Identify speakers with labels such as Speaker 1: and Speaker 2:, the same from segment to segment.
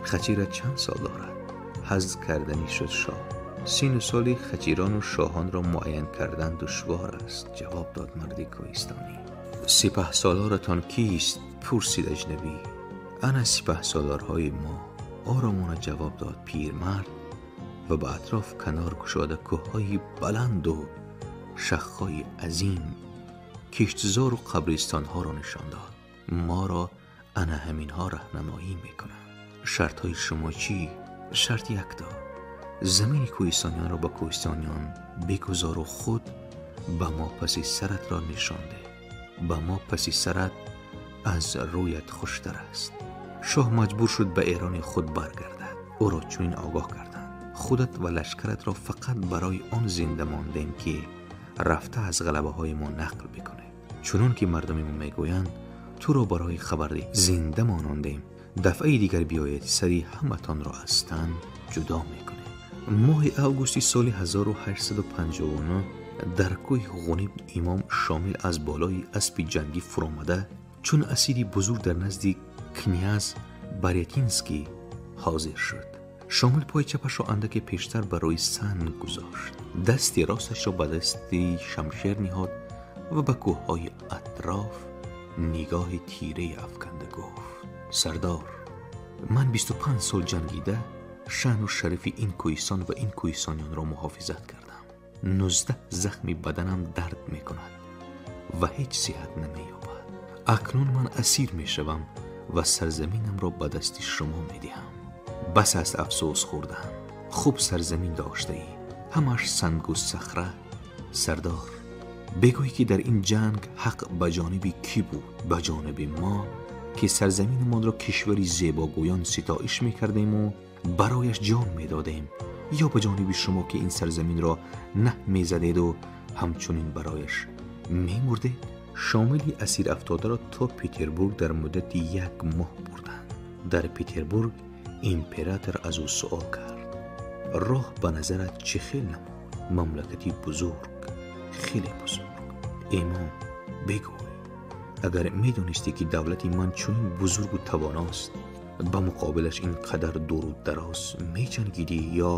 Speaker 1: Хачира чанд сол дорад? Ҳаз кардани шуд шоҳ. Сину соли хачирону шоҳонро муайян кардан душвор аст, ҷавоб дод марди кӯҳистонӣ. Сипаҳсолоратон кист? Пурсид аҷнабӣ. Ана сипаҳсолорҳои мо, оромона ҷавоб дод пирмард ва ба атроф канор кушода кӯҳҳои баланду шахҳои азим, киштзору қабристонҳоро нишон дод. Моро ана ҳаминҳо раҳнамоӣ мекунанд. Шартҳои шумо чӣ? Шарт якто: замини кӯҳистониёнро ба кӯҳистониён бигузору худ ба мо паси саратро нишон деҳ. Ба мо паси сарат аз рӯят хуштар аст. Шоҳ маҷбур шуд ба Эрони худ баргардад. Ӯро чунин огоҳ карданд: худат ва лашкаратро фақат барои он зинда мондем, ки рафта аз ғалабаҳои мо нақл бикунед. Чунон ки мардуми мо мегӯянд, туро барои хабарди зинда монондем. Дафъаи дигар биёед, сари ҳаматонро аз тан ҷудо мекунем. Моҳи августи соли 1859 дар кӯҳи Ғуниб имом Шомил аз болои аспи ҷангӣ фуромада, чун асири бузург дар назди князь Барятинский ҳозир шуд. Шомил пои чапашро андаке пештар ба рӯи санг гузошт, дасти росташро ба дасти шамшер ниҳод ва ба кӯҳҳои атроф нигоҳи тирае афканда гуфт: сардор, ман 25 сол ҷангида шаъну шарафи ин кӯҳистон ва ин кӯҳистониёнро муҳофизат кардам. 19 захми баданам дард мекунад ва ҳеҷ сиҳат намеёбад. Акнун ман асир мешавам ва сарзаминамро ба дасти шумо медиҳам. Бас аст афсӯс хӯрдан. Хуб сарзамин доштаӣ, ҳамаш сангу сахра. Сардор, бигӯй ки дар ин ҷанг ҳақ ба ҷониби кӣ буд? Ба ҷониби мо, ки сарзаминамонро кишвари зебогӯён ситоиш мекардему барояш ҷон медодем, ё ба ҷониби шумо, ки ин сарзаминро наҳ мезадеду ҳамчунин барояш мемурдед? Шомили асир афтодаро то Петербург дар муддати як моҳ бурданд. Дар Петербург император аз ӯ суол кард: роҳ ба назарат чӣ хел намуд? Мамлакати бузург, хеле бузург. Имом, бигӯй, агар медонистӣ, ки давлати ман чунин бузургу тавоност, ба муқобилаш ин қадар дуру дароз меҷангидӣ ё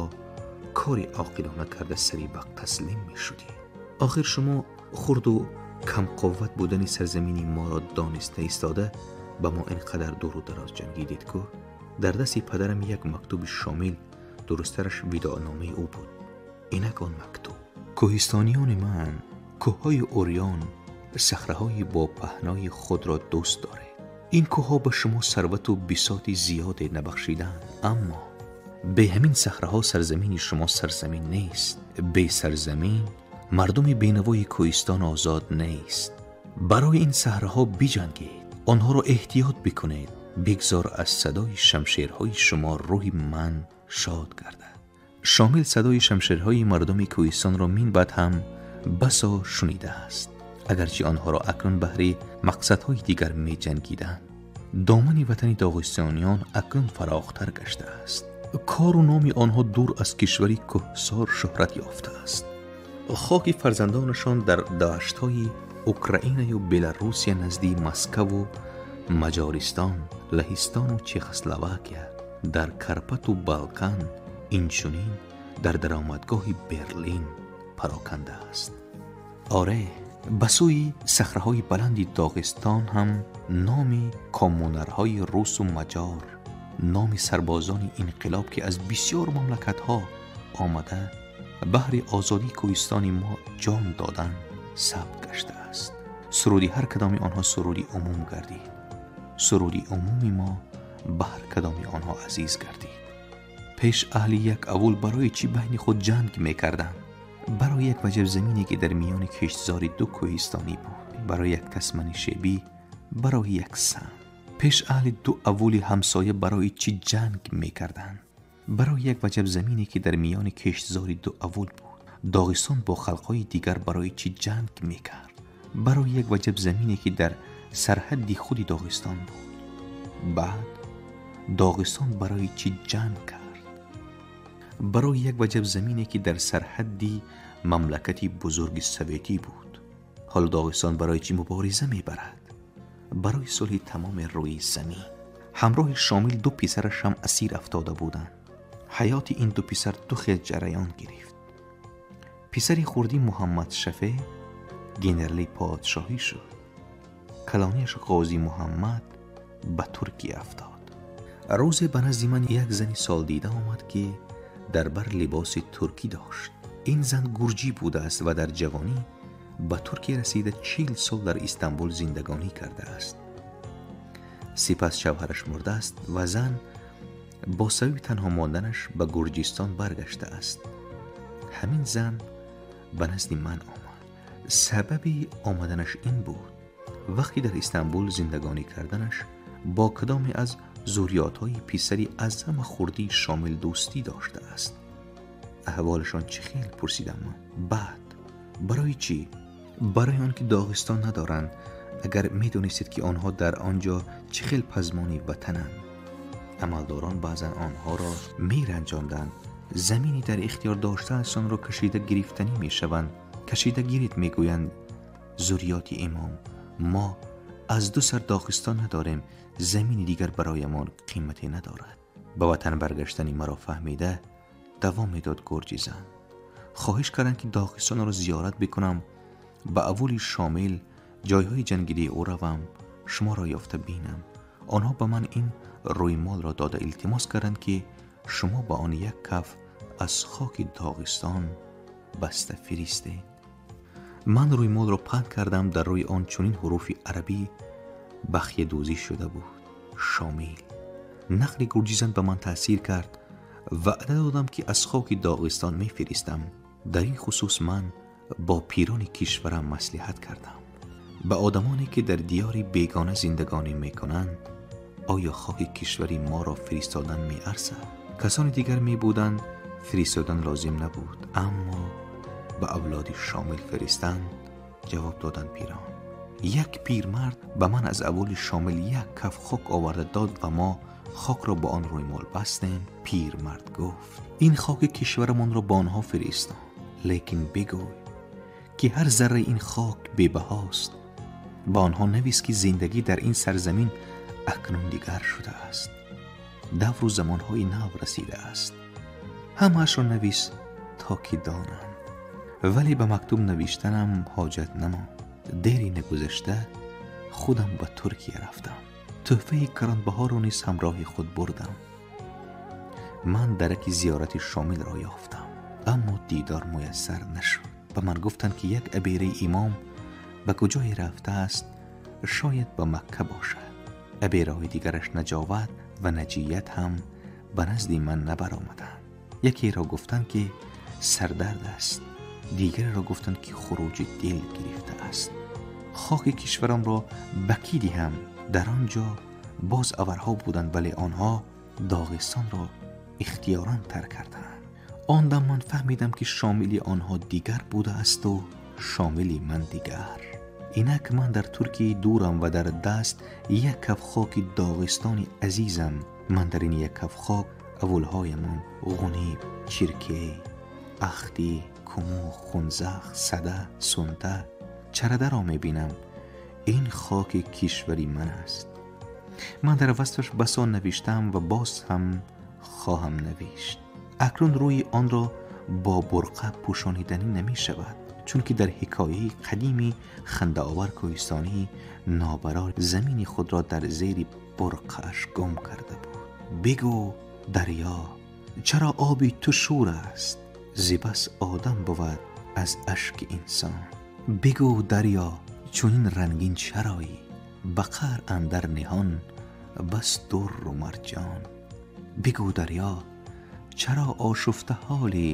Speaker 1: кори оқилона карда сари вақт таслим мешудӣ? Охир шумо хурду камқувват будани сарзамини моро дониста истода ба мо ин қадар дуру дароз ҷангидед ку? Дар дасти падарам як мактуби Шомил, дурусттараш видоъномаи ӯ буд. Инак он мактуб: кӯҳистониёни ман, кӯҳҳои Ориён, сахраҳои бо паҳнои худро дӯст доред. Ин кӯҳҳо ба шумо сарвату бисоти зиёде набахшиданд, аммо бе ҳамин сахраҳо сарзамини шумо сарзамин нест. Бе сарзамин мардуми бенавои кӯҳистон озод нест. Барои ин саҳраҳо биҷангед, онҳоро эҳтиёт бикунед. Бигзор аз садои шамшерҳои шумо рӯҳи ман шод гардад. Шомил садои шамшерҳои мардуми кӯҳистонро мин баъд ҳам басо шунидааст, агарчи онҳоро акнун баҳри мақсадҳои дигар меҷангиданд. Домани ватани доғистониён акнун фарохтар гаштааст. Кору номи онҳо дур аз кишвари кӯҳсор шӯҳрат ёфтааст. Хоки фарзандонашон дар даштҳои Украинаю Беларусия, назди Москаву Маҷористон, Лаҳистону Чехословакия, дар Карпату Балкан, инчунин дар даромадгоҳи Берлин пароканда аст. Оре, ба сӯи сахраҳои баланди Доғистон ҳам номи коммунарҳои русу маҷор, номи сарбозони инқилоб, ки аз бисёр мамлакатҳо омада баҳри озодии кӯҳистони мо ҷон додан, сабт гаштааст. Суруди ҳар кадоми онҳо суруди умум гардид. Суруди умуми мо ба ҳар кадоми онҳо азиз гардид. Пеш аҳли як авул барои чӣ байни худ ҷанг мекарданд? Барои як ваҷаб замине, ки дар миёни киштзори ду кӯҳистонӣ буд, барои як тасмани шебӣ, барои як сам. Пеш аҳли ду авули ҳамсоя барои чӣ ҷанг мекарданд? Барои як ваҷаб замине, ки дар миёни киштзори ду авул буд. Доғистон бо халқҳои дигар барои чӣ ҷанг мекард? Барои як ваҷаб замине, ки дар сарҳадди худи Доғистон буд. Баъд Доғистон барои чӣ ҷанг кард? Барои як ваҷаб замине, ки дар сарҳадди мамлакати бузурги советӣ буд. Ҳоло Доғистон барои чӣ мубориза мебарад? Барои сулҳи тамоми рӯи замин. Ҳамроҳи Шомил ду писараш ҳам асир афтода буданд. Ҳаёти ин ду писар ду хел ҷараён гирифт. Писари хурдӣ Муҳаммад Шафеъ генерали подшоҳӣ шуд. Калонияш Ғозӣ Муҳаммад ба Туркия афтод. Рӯзе ба назди ман як зани солдида омад, ки дар бар либоси туркӣ дошт. Ин зан гурҷӣ будааст ва дар ҷавонӣ ба Туркия расида 40 сол дар Истанбул зиндагонӣ кардааст. Сипас шавҳараш мурдааст ва зан бо сабаби танҳо монданаш ба Гурҷистон баргаштааст. Ҳамин зан ба назди ман омад. Сабаби омаданаш ин буд: вақте дар Истанбул зиндагонӣ карданаш бо кадоме аз зурриётҳои писари аз ҳама хурдии Шомил дӯстӣ доштааст. Аҳволашон чӣ хел? Пурсидам ман. Баъд барои чӣ? Барои он ки Доғистон надоранд. Агар медонистед, ки онҳо дар он ҷо чӣ хел пазмони ватананд. Амалдорон баъзан онҳоро меранҷонданд. Замини дар ихтиёр доштаашонро кашида гирифтанӣ мешаванд. Кашида гиред, мегӯянд зурриёти имом. Мо аз ду сар Доғистон надорем, замини дигар бароямон қимате надорад. Ба ватан баргаштани маро фаҳмида давом медод гурҷи зан. Хоҳиш карданд, ки Доғистонро зиёрат бикунам, ба аввали Шомил, ҷойҳои ҷангидии ӯ равам, шуморо ёфта бинам. Онҳо ба ман ин рӯймолро дода илтимос карданд, ки шумо ба он як каф аз хоки Доғистон баста фиристед. Ман рӯймолро паҳн кардам. Дар рӯи он чунин ҳуруфи арабӣ бахиядӯзӣ шуда буд: Шомил. Нақли гурҷизан ба ман таъсир кард. Ваъда додам, ки аз хоки Доғистон мефиристам. Дар ин хусус ман бо пирони кишварам маслиҳат кардам. Ба одамоне, ки дар диёри бегона зиндагонӣ мекунанд, оё хоки кишвари моро фиристодан меарзад? Касони дигар мебуданд, фиристодан лозим набуд, аммо ба авлоди Шомил фиристанд, ҷавоб доданд пирон. Як пирмард ба ман аз аввали Шомил як каф хок оварда дод ва мо хокро бо он рӯймол бастем. Пирмард гуфт: ин хоки кишварамонро ба онҳо фиристон, лекин бигӯй, ки ҳар зарраи ин хок бебаҳост. Ба онҳо навис, ки зиндагӣ дар ин сарзамин акнун дигар шудааст, давру замонҳои нав расидааст. Ҳамаашро навис, то ки донанд. Вале ба мактуб навиштанам ҳоҷат намонд. Дери нагузашта худам ба Туркия рафтам. Тӯҳфаи гаронбаҳоро низ ҳамроҳи худ бурдам. Ман дараки зиёрати Шомилро ёфтам, аммо дидор муяссар нашуд. Ба ман гуфтанд, ки як абераи имом ба куҷое рафтааст, шояд ба Макка бошад. Абераҳои дигараш Наҷоват ва Наҷият ҳам ба назди ман набаромаданд. Якеро гуфтанд, ки сардард аст, дигареро гуфтанд, ки хуруҷи дил гирифтааст. Хоки кишварамро ба кӣ диҳам? Дар он ҷо боз аварҳо буданд, вале онҳо Доғистонро ихтиёран тарк карданд. Он дам ман фаҳмидам, ки Шомили онҳо дигар будаасту Шомили ман дигар. Инак ман дар Туркияи дурам ва дар даст як каф хоки Доғистони азизам. Ман дар ин як каф хок аввалҳоямон Ғуниб, Чиркей, Ахтӣ, Кумух, Хунзах, Сада, Сунта, Чарадаро мебинам. Ин хоки кишвари ман аст. Ман дар васфаш басо навиштам ва боз ҳам хоҳам навишт. Акнун рӯи онро бо бурқа пӯшониданӣ намешавад, чунки дар ҳикояи қадими хандаовар кӯҳистонӣ нобарор замини худро дар зери бурқааш гум карда буд. Бигӯ дарё, чаро оби ту шур аст? Зибас одам бувад аз ашки инсон. Бигӯ дарё, чунин рангин чароӣ? Ба қаър андар ниҳон бас дурру марҷон. Бигӯ дарё, чаро ошуфта ҳолӣ?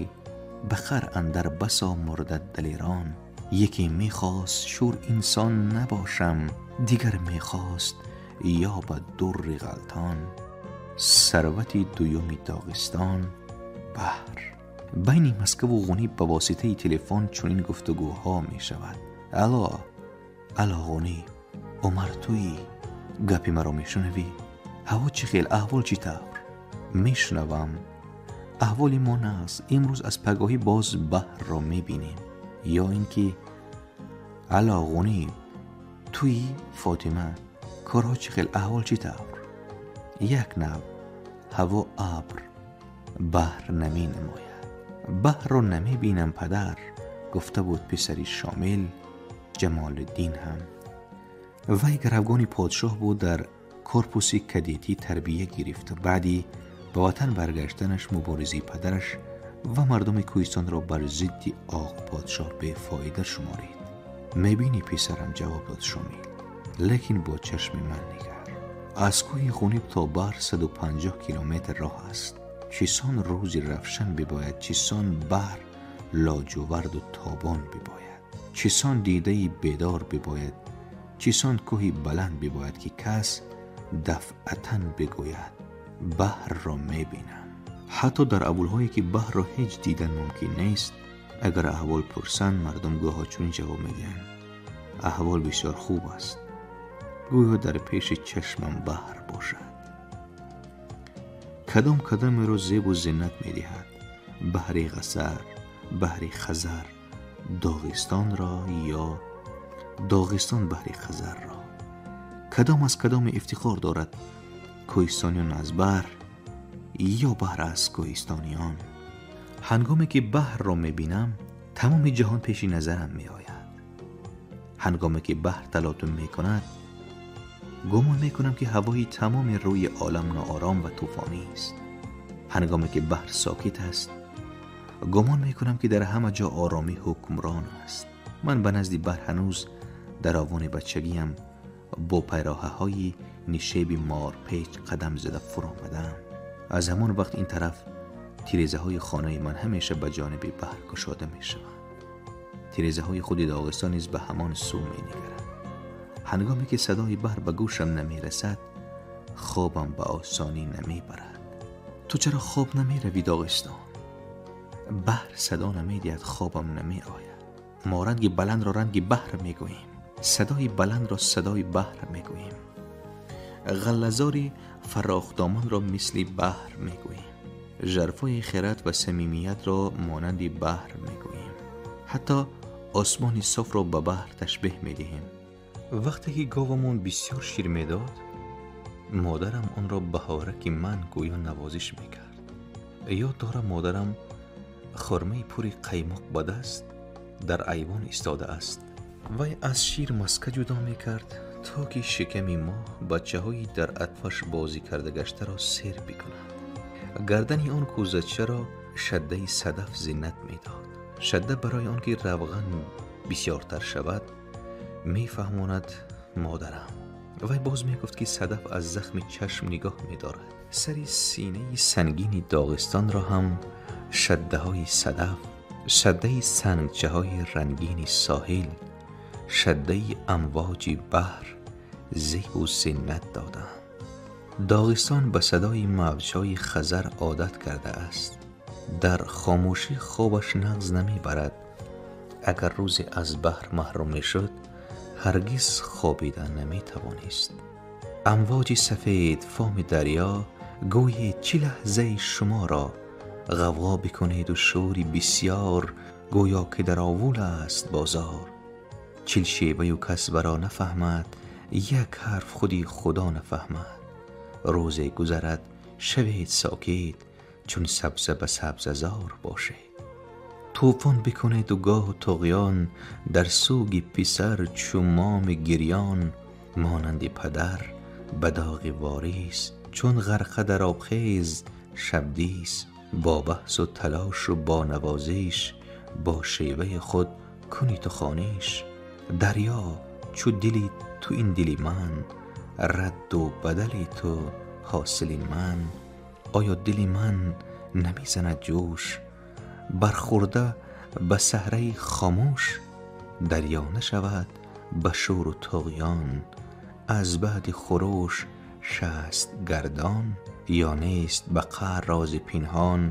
Speaker 1: Ба қаър андар басо мурда далерон. Яке мехост шур инсон набошам, дигар мехост ёбад дурри ғалтон. Сарвати дуюми Доғистон баҳр. Байни Москву Ғуниб ба воситаи телефон чунин гуфтугӯҳо мешавад: Алло, алло, Ғуниб, Умар туӣ? Гапи маро мешунавӣ? Ҳаво чӣ хел, аҳвол чӣ тавр? Мешунавам. Аҳволи мо нағз. Имрӯз аз пагоҳӣ боз баҳрро мебинем. Ё ин ки алло, Ғуниб, туӣ? Фотима, корҳо чӣ хел, аҳвол чӣ тавр? Як нав ҳаво абр, баҳр наменамояд. Баҳрро намебинам падар, гуфта буд писари Шомил Ҷамолиддин ҳам. Вай гаравгони подшоҳ буд, дар корпуси кадетӣ тарбия гирифт. Баъди ба ватан баргаштанаш муборизаи падараш ва мардуми кӯҳистонро бар зидди оқ подшоҳ бефоида шуморид. Мебинӣ писарам, ҷавоб дод Шомил, лекин бо чашми ман нигар. Аз кӯҳи Ғуниб то баҳр 150 километр роҳ аст. Чисон рӯзи равшан бибояд, чисон баҳр лоҷуварду тобон бибояд, чисон дидаи бедор бибояд, чисон кӯҳи баланд бибояд, ки кас дафъатан бигӯяд баҳрро мебинам. Ҳатто дар аввулҳое ки баҳрро ҳеҷ дидан мумкин нест, агар аҳвол пурсанд, мардум гоҳо чунин ҷавоб медиҳанд: аҳвол бисёр хуб аст, гӯё дар пеши чашмам баҳр бошад. Кадом кадамеро зебу зинат медиҳад? Баҳри Ғасар, баҳри Хазар, Доғистонро ё Доғистон баҳри Хазарро? Кадом аз кадоме ифтихор дорад? Кӯҳистониён аз баҳр ё баҳр аз кӯҳистониён? Ҳангоме ки баҳрро мебинам, тамоми ҷаҳон пеши назарам меояд. Ҳангоме ки баҳр талотум мекунад, гумон мекунам ки ҳавои тамоми рӯи олам ноором ва тӯфонӣ аст. Ҳангоме ки баҳр сокит аст, гумон мекунам ки дар ҳама ҷо оромӣ ҳукмрон аст. Ман ба назди баҳр ҳанӯз дар овони бачагиам бо пайроҳаҳои нишеби морпеч қадам зада фуромадаам. Аз ҳамон вақт ин тараф тирезаҳои хонаи ман ҳамеша ба ҷониби баҳр кушода мешаванд. Тирезаҳои худи Доғистон низ ба ҳамон сӯ менигаранд. Ҳангоме ки садои баҳр ба гӯшам намерасад, хобам ба осонӣ намебарад. Ту чаро хоб намеравӣ, Доғистон? Баҳр садо намедиҳад, хобам намеояд. Мо ранги баландро ранги баҳр мегӯем, садои баландро садои баҳр мегӯем, ғаллазори фарохдомонро мисли баҳр мегӯем, жарфои хирад ва самимиятро монанди баҳр мегӯем, ҳатто осмони софро ба баҳр ташбеҳ медиҳем. Вақте ки говамон бисёр шир медод, модарам онро баҳораки ман гӯё навозиш мекард. Ёд дорам, модарам хурмаи пури қаймоқ ба даст дар айвон истодааст. Вай аз шир маска ҷудо мекард, то ки шиками мо бачаҳои дар атфаш бозӣ карда гаштаро сер бикунад. Гардани он кӯзачаро шаддаи садаф зинат медод. Шадда барои он ки равған бисёртар шавад, мефаҳмонад модарам. Вай боз мегуфт, ки садаф аз захми чашм нигоҳ медорад. Сари синаи сангини Доғистонро ҳам шаддаҳои садаф, шаддаи сангчаҳои рангини соҳил, шаддаи амвоҷи баҳр зебу зинат доданд. Доғистон ба садои мавҷҳои Хазар одат кардааст. Дар хомӯшӣ хобаш нағз намебарад. Агар рӯзе аз баҳр маҳрум мешуд, ҳаргиз хобида наметавонист. Амвоҷи сафед фоми дарё гӯе чӣ лаҳзаи шуморо ғавғо бикунеду шӯри бисёр, гӯё ки дар овул аст бозор. Чил шеваю кас баро нафаҳмад, як ҳарф худи худо нафаҳмад. Рӯзе гузарад, шавед сокит, чун сабза ба сабзазор бошед. Тӯфон бикунеду гоҳу туғён, дар сӯги писар чу моми гирён, монанди падар ба доғи ворис, чун ғарқа дар обхез шабдис, бо баҳсу талошу бо навозиш, бо шеваи худ кунӣ ту хониш. Дарё чу дили ту ин дили ман, радду бадали ту ҳосили ман. Оё дили ман намезанад ҷӯш, бархӯрда ба саҳраи хомӯш? Дарё нашавад ба шӯру туғён, аз баъди хуруш шаст гардон. Ё нест ба қаър рози пинҳон,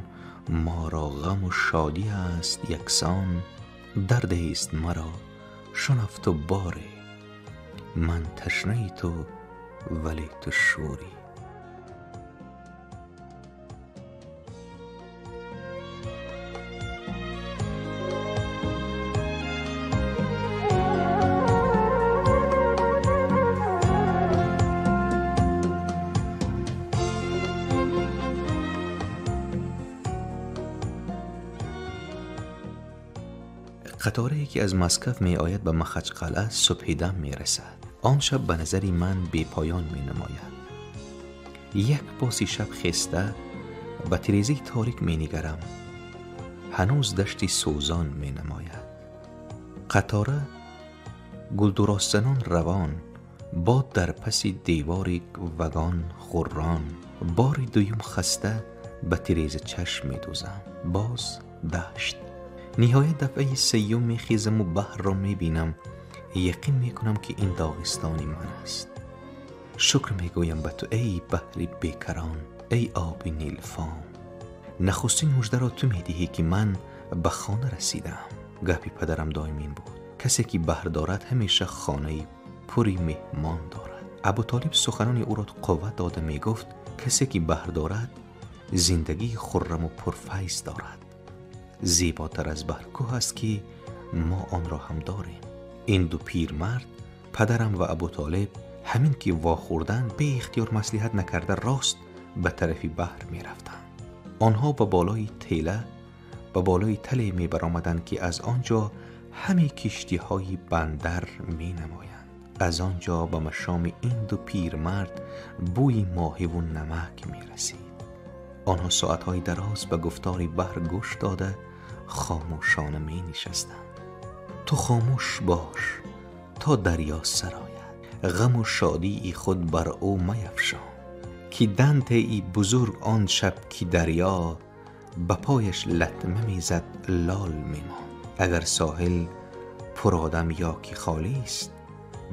Speaker 1: моро ғаму шодӣ аст яксон. Дардест маро шунафту боре, ман ташнаи ту вале ту шӯрӣ. Қаторае ки аз Москва меояд ба Махачқалъа субҳидам мерасад. Он шаб ба назари ман бепоён менамояд. Як поси шаб хеста ба тирезаи торик менигарам. Ҳанӯз дашти сӯзон менамояд. Қатора гулдуростзанон равон, бод дар паси девори вагон хуррон. Бори дуюм хаста ба тиреза чашм медӯзам. Боз дашт. Ниҳоят дафъаи сеюм мехезаму баҳрро мебинам. Яқин мекунам ки ин Доғистони ман аст. Шукр мегӯям ба ту, эй баҳри бекарон, эй оби Нилфом. Нахустин муждаро ту медиҳӣ ки ман ба хона расидам. Гапи падарам доим ин буд: касе ки баҳр дорад ҳамеша хонаи пури меҳмон дорад. Абутолиб суханони ӯро қувват дода мегуфт: касе ки баҳр дорад зиндагии хурраму пурфайз дорад. Зеботар аз баҳр кӯҳ аст ки мо онро ҳам дорем. Ин ду пирмард, падарам ва Абутолиб, ҳамин ки вохӯрданд, беихтиёр маслиҳат накарда рост ба тарафи баҳр мерафтанд. Онҳо ба болои тела, ба болои тале мебаромаданд ки аз он ҷо ҳамаи киштиҳои бандар менамоянд. Аз он ҷо ба машоми ин ду пирмард бӯи моҳиву намак мерасид. Онҳо соатҳои дароз ба гуфтори баҳр гӯш дода хомӯшона менишастанд. Ту хомӯш бош то дарё сарояд, ғаму шодии худ бар ӯ маяфшон, ки Дантеи бузург он шаб ки дарё ба пояш латма мезад лол мемонд. Агар соҳил пуродам ё ки холист,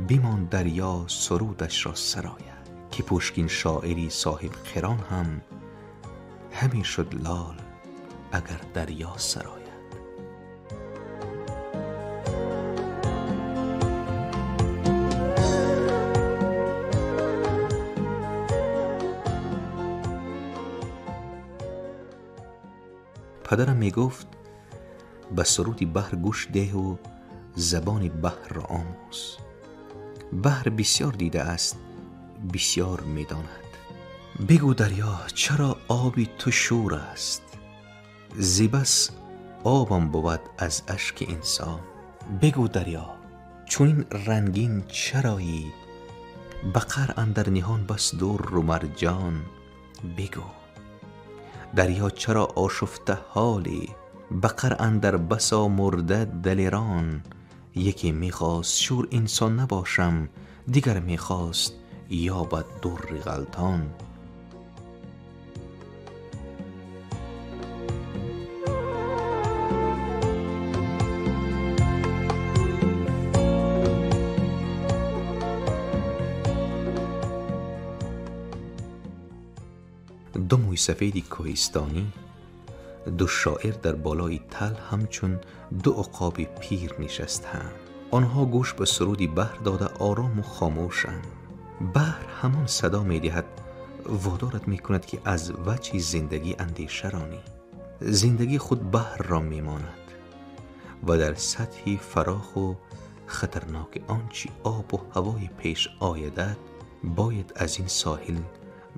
Speaker 1: бимон дарё сурудашро сарояд, ки Пушкин шоири соҳибқирон ҳам ҳаме шуд лол агар дарё сарояд. Падарам мегуфт: ба суруди баҳр гӯш деҳу забони баҳрро омӯз. Баҳр бисёр дидааст, бисёр медонад. Бигӯ дарё, чаро оби ту шӯр аст? Зибас обам бувад аз ашки инсон. Бигӯ дарё, чунин рангин чароӣ? Ба қаър андар ниҳон бас дурру марҷон. Бигӯ дарё, чаро ошуфта ҳолӣ? Ба қаър андар басо мурда далерон. Яке мехост шӯр инсон набошам, дигар мехост ёбад дурри ғалтон. Ду мӯйсафеди кӯҳистонӣ, ду шоир дар болои тал ҳамчун ду уқоби пир нишастаанд. Онҳо гӯш ба суруди баҳр дода орому хомӯшанд. Баҳр ҳамон садо медиҳад, водорат мекунад ки аз ваҷҳи зиндагӣ андеша ронӣ. Зиндагӣ худ баҳрро мемонад ва дар сатҳи фароху хатарноки он чи обу ҳавои пеш оядад, бояд аз ин соҳил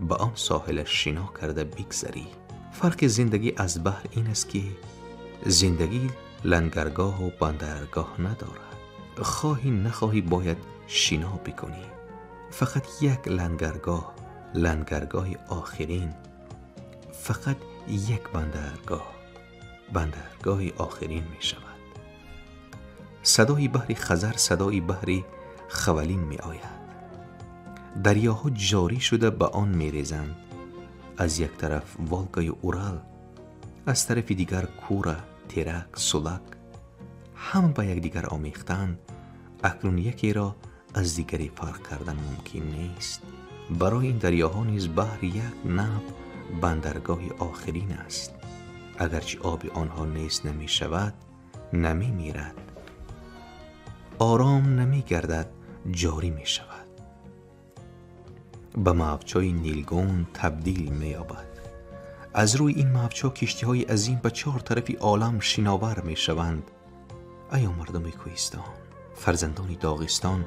Speaker 1: ба он соҳилаш шино карда бигзарӣ. Фарқи зиндагӣ аз баҳр ин аст ки зиндагӣ лангаргоҳу бандаргоҳ надорад. Хоҳӣ нахоҳӣ бояд шино бикунӣ. Фақат як лангаргоҳ, лангаргоҳи охирин, фақат як бандаргоҳ, бандаргоҳи охирин мешавад. Садои баҳри Хазар садои баҳри Хавалин меояд. Дарёҳо ҷорӣ шуда ба он мерезанд. Аз як тараф Волгаю Урал, аз тарафи дигар Кура, Терак, Сулак, ҳама ба якдигар омехтаанд. Акнун якеро аз дигаре фарқ кардан мумкин нест. Барои ин дарёҳо низ баҳр як нав бандаргоҳи охирин аст. Агарчи оби онҳо нест намешавад, намемирад, ором намегардад, ҷорӣ мешавад, ба мавҷҳои нилгун табдил меёбад. Аз рӯи ин мавҷҳо киштиҳои азим ба чор тарафи олам шиновар мешаванд. Аё мардуми кӯҳистон, фарзандони Доғистон,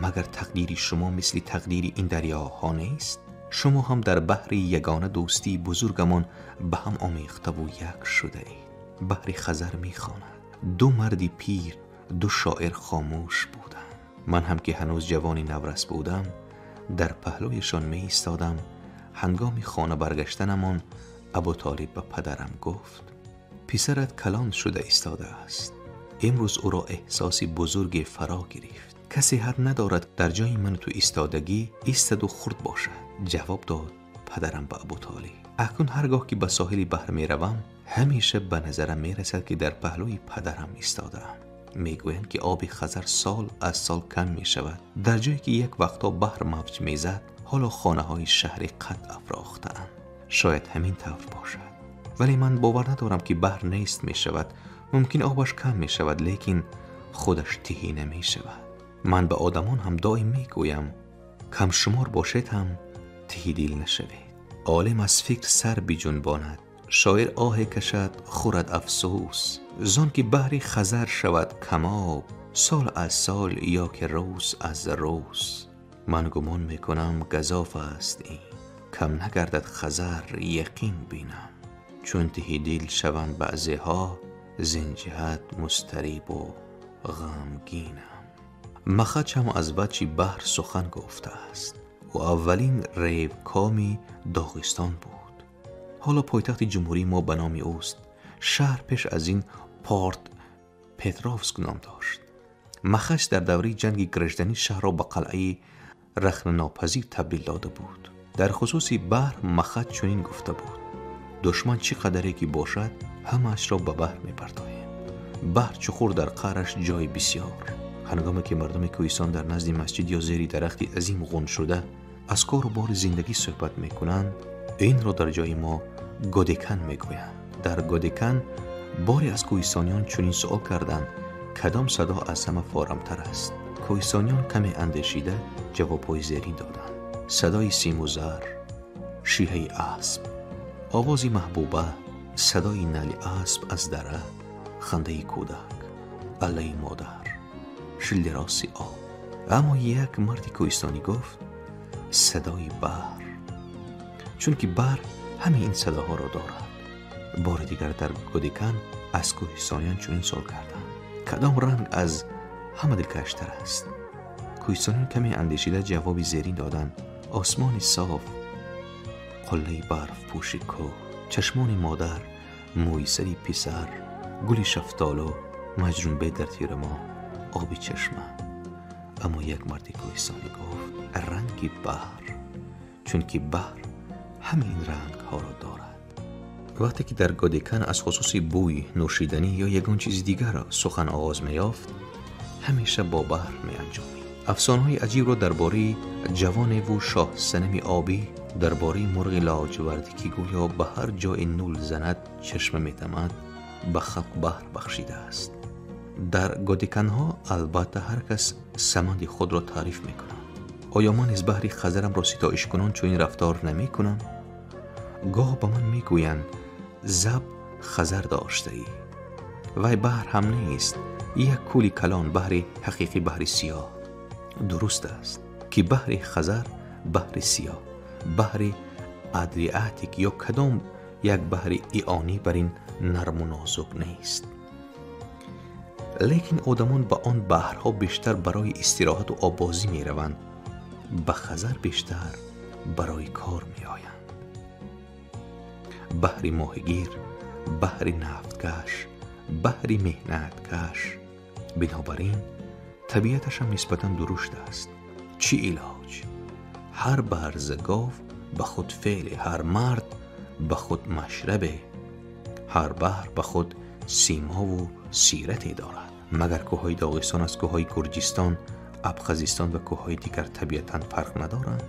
Speaker 1: магар тақдири шумо мисли тақдири ин дарёҳо нест? Шумо ҳам дар баҳри ягона дӯстии бузургамон ба ҳам омехтаву як шудаед. Баҳри Хазар мехонад. Ду марди пир, ду шоир хомӯш буданд. Ман ҳам ки ҳанӯз ҷавони наврас будам, дар паҳлӯяшон меистодам. Ҳангоми хона баргаштанамон Абутолиб ба падарам гуфт: писарат калон шуда истодааст. Имрӯз ӯро эҳсоси бузурге фаро гирифт. Касе ҳақ надорад дар ҷои ман ту истодагӣ истаду хурд бошад. Ҷавоб дод падарам ба Абутолиб: акнун ҳаргоҳ ки ба соҳили баҳр меравам, ҳамеша ба назарам мерасад ки дар паҳлӯи падарам истодаам. Мегӯянд ки оби Хазар сол аз сол кам мешавад. Дар ҷое ки як вақтҳо баҳр мавҷ мезад, ҳоло хонаҳои шаҳри қад афрохтаанд. Шояд ҳамин тавр бошад, вале ман бовар надорам ки баҳр нест мешавад. Мумкин обаш кам мешавад, лекин худаш тиҳӣ намешавад. Ман ба одамон ҳам доим мегӯям: камшумор бошед ҳам тиҳидил нашавед. Олим аз фикр сар биҷунбонад, шоир оҳе кашад, хӯрад афсӯс, зон ки баҳри Хазар шавад камоб, сол аз сол ё ки рӯз аз рӯз. Ман гумон мекунам газоф аст ин, кам нагардад Хазар яқин бинам. Чун тиҳидил шаванд баъзеҳо, зин ҷиҳат музтарибу ғамгинам. Махач ҳам аз ваҷҳи баҳр сухан гуфтааст. Ӯ аввалин ревкоми Доғистон буд. Ҳоло пойтахти ҷумҳурии мо ба номи ӯст. Шаҳр пеш аз ин Порт Петровск ном дошт. Махач дар давраи ҷанги гражданӣ шаҳрро ба қалъаи рахнанопазир табдил дода буд. Дар хусуси баҳр Махач чунин гуфта буд: душман чӣ қадаре ки бошад, ҳамаашро ба баҳр мепартоем. Баҳр чуқур, дар қаъраш ҷои бисёр. Ҳангоме ки мардуми кӯҳистон дар назди масҷид ё зери дарахти азим ғун шуда аз кору бори зиндагӣ суҳбат мекунанд, инро дар ҷои мо годекан мегӯянд. Дар годекан боре аз кӯҳистониён чунин суол карданд: кадом садо аз ҳама форамтар аст? Кӯҳистониён каме андешида ҷавобҳои зерин доданд: садои симу зар, шиҳаи асп, овози маҳбуба, садои нали асп аз дара, хандаи кӯдак, аллаи модар, шилдироси об. Аммо як марди кӯҳистонӣ гуфт: садои баҳр, чунки баҳр ҳамаи ин садоҳоро дорад. Бори дигар дар годекан аз кӯҳистониён чунин суол карданд: кадом ранг аз ҳама дилкаштар аст? Кӯҳистониён каме андешида ҷавоби зерин доданд: осмони соф, қуллаи барфпӯши кӯҳ, чашмони модар, мӯи сари писар, гули шафтолу, маҷрунбе дар тирамоҳ, оби чашма. Аммо як марди кӯҳистонӣ гуфт: ранги баҳр, чунки баҳр ҳамаи ин рангҳоро дорад. Вақте ки дар годекан аз хусуси бӯй, нӯшиданӣ ё ягон чизи дигар сухан оғоз меёфт, ҳамеша бо баҳр меанҷомид. Афсонаҳои аҷибро дар бораи ҷавоневу шоҳсанами обӣ, дар бораи мурғи лоҷвардӣ ки гӯё ба ҳар ҷое нул занад чашма метамад, ба халқ баҳр бахшидааст. Дар годеканҳо албатта ҳар кас саманди худро таъриф мекунад. Оё ман низ баҳри Хазарамро ситоишкунон чунин рафтор намекунам? Гоҳ ба ман мегӯянд: заб Хазар доштаӣ. Вай баҳр ҳам нест, як кӯли калон, баҳри ҳақиқӣ, баҳри сиёҳ. Дуруст аст ки баҳри Хазар баҳри сиёҳ, баҳри Адриатик ё кадом як баҳри ионӣ бар ин нарму нозук нест. Лекин одамон ба он баҳрҳо бештар барои истироҳату оббозӣ мераванд, ба Хазар бештар барои кор меоянд. Баҳри моҳигир, баҳри нафткаш, баҳри меҳнаткаш. Бинобар ин табиаташ ҳам нисбатан дурушт аст. Чӣ илоҷ? Ҳар барзагов ба худ феъле, ҳар мард ба худ машрабе, ҳар баҳр ба худ симову сирате дорад. Магар кӯҳҳои Доғистон аз кӯҳҳои Гурҷистон, Абхазистон ва кӯҳҳои дигар табиатан фарқ надоранд?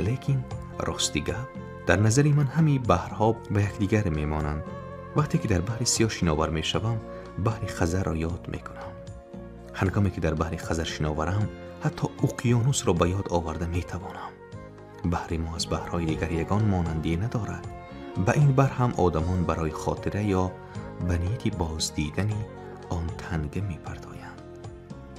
Speaker 1: Лекин рости гап, дар назари ман ҳамаи баҳрҳо ба якдигар мемонанд. Вақте ки дар баҳри сиёҳ шиновар мешавам, баҳри Хазарро ёд мекунам. Ҳангоме ки дар баҳри Хазар шиноварам, ҳатто уқёнусро ба ёд оварда метавонам. Баҳри мо аз баҳрҳои дигар ягон монандӣ надорад. Ба ин баҳр ҳам одамон барои хотира ё ба нияти боздидани он танга мепартоянд.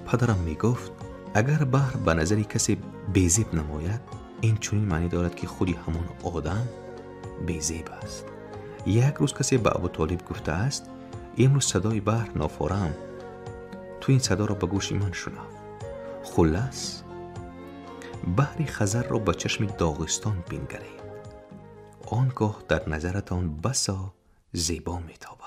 Speaker 1: Падарам мегуфт: агар баҳр ба назари касе безеб намояд, ин чунин маънӣ дорад ки худи ҳамон одам безеб аст. Як рӯз касе ба Абутолиб гуфтааст: Имрӯз садои баҳр нофорам. Ту ин садоро ба гӯши ман шунав. Хуллас, баҳри Хазарро ба чашми Доғистон бингаред. Он гоҳ дар назаратон басо зебо метобад.